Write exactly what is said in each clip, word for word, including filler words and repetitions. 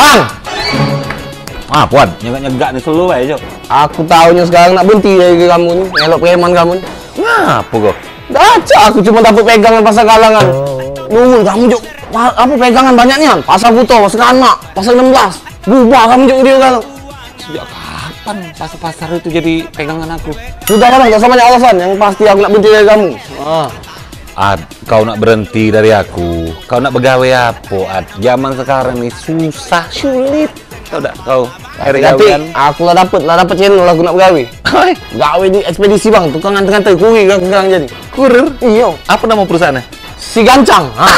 Ang! Ah, Puan, nyegak-nyegak ni selalu bae, Cok. Aku taunyo sekarang nak berhenti dari kamu ni, ngelok preman kamu ni. Ngapo kau? Dak acak, aku cuma dapat pegangan pasar kalangan. Dulu kamu, Cok, pa-, apa, pegangan banyak nian? Pasar Kuto, Pasar Anak, Pasar enam belas. Berubah kamu, Cok, dia kan. Sejak kapan pasar-pasar itu jadi pegangan aku? Sudah lah, Bang, tak usah banyak alasan. Yang pasti aku nak berhenti dari kamu. Ah. Ad, kau nak berhenti dari aku? Kau nak begawe apo, Ad? Zaman sekarang ni susah, sulit. Tau dak kau? Cari gawean. Aku lah dapet, lah dapet channel aku nak begawe. Oi. Gawe di ekspedisi, Bang, tukang nganter-nganter kurir kan sekarang jadi. Kurir? Iyo. Apa nama perusahaannya? Si Gancang. Ha.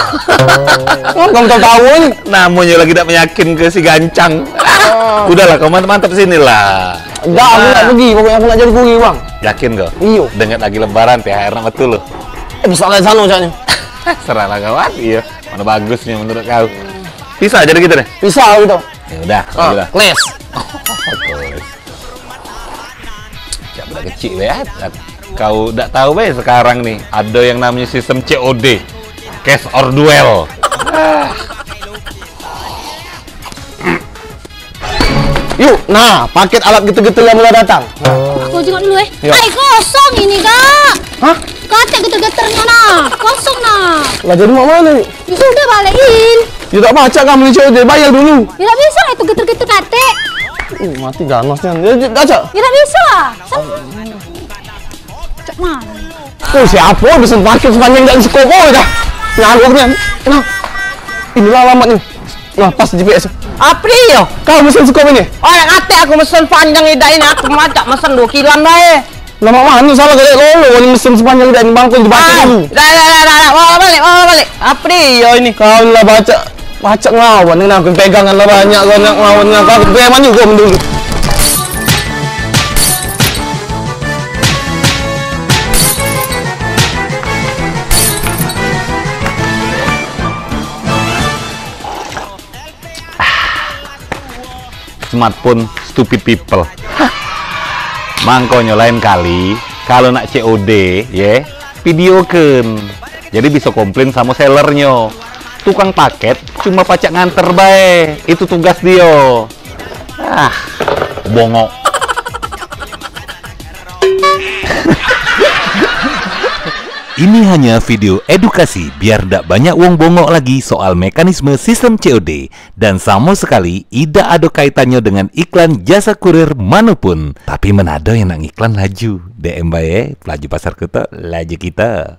Kamu tahu-tahu ni. Namanya lagi tak meyakin ke si Gancang. Ah. Udahlah, kau mantap-mantap sini lah. Enggak, aku nak pergi. Pokoknya aku nak jadi kurir, Bang. Yakin kau? Iyo. Dengar lagi lebaran, T H R nak betul loh. Eh, bisa lah sana caknya. Serahlah kawan, iya. Mana bagusnya menurut kau? Bisa jadi gitu deh? Bisa gitu. Ya udah, ah, udah. Kles. Kles. Cak budak kecik be, ah. Kau dak tahu be sekarang ni ada yang namanya sistem C O D. Cash or duel. Yuk, nah, paket alat getel-getel yang mulai datang. Aku jenguk dulu eh. Yuk. Ai, kosong ini, Kak. Hah? Katek getel-getelnya nah, kosong nah. Lah jadi mak mana ni? Ya sudah, balikin. Ya tak pacak kamu ni, Cok, dia bayar dulu. Ya tak bisa, itu getel-getel katek. Uh, mati ganasnya. Ya, ya, tak, Cak. Ya tak bisa. Cak mana? Oh, siapa bisa pakai sepanjang dan sekop, oh, dah. Ngalur ni. Nah. Inilah alamatnya. Nah, pas G P S. Apa dia? Kau mesen sekop ini? Oh, nak katek aku mesen panjang idak ini, aku macak mesen dua kilan bae. Lah, mak mano salah galak lolo, wong mesen sepanjang dak ni bangkun di batu. Dah, dah, dah, dah, dah. Bawa balik, bawa balik. Apa dia ini? Kau ni lah pacak, pacak ngelawan dengan aku, pegangan lah banyak kau nak ngelawan dengan aku. Aku preman juga dulu. Smartphone stupid people. Mangkonyo lain kali, kalu nak C O D, ye, videoken. Jadi bisa komplain samo sellernyo. Tukang paket cuma pacak nganter bae. Itu tugas dio. Ah, bongok. Ini hanya video edukasi biar dak banyak wong bongok lagi soal mekanisme sistem C O D. Dan samo sekali idak ado kaitannyo dengan iklan jasa kurir manopun. Tapi men ado yang nak ngiklan, laju D M bae, Pelaju Pasar Kuto, laju kito.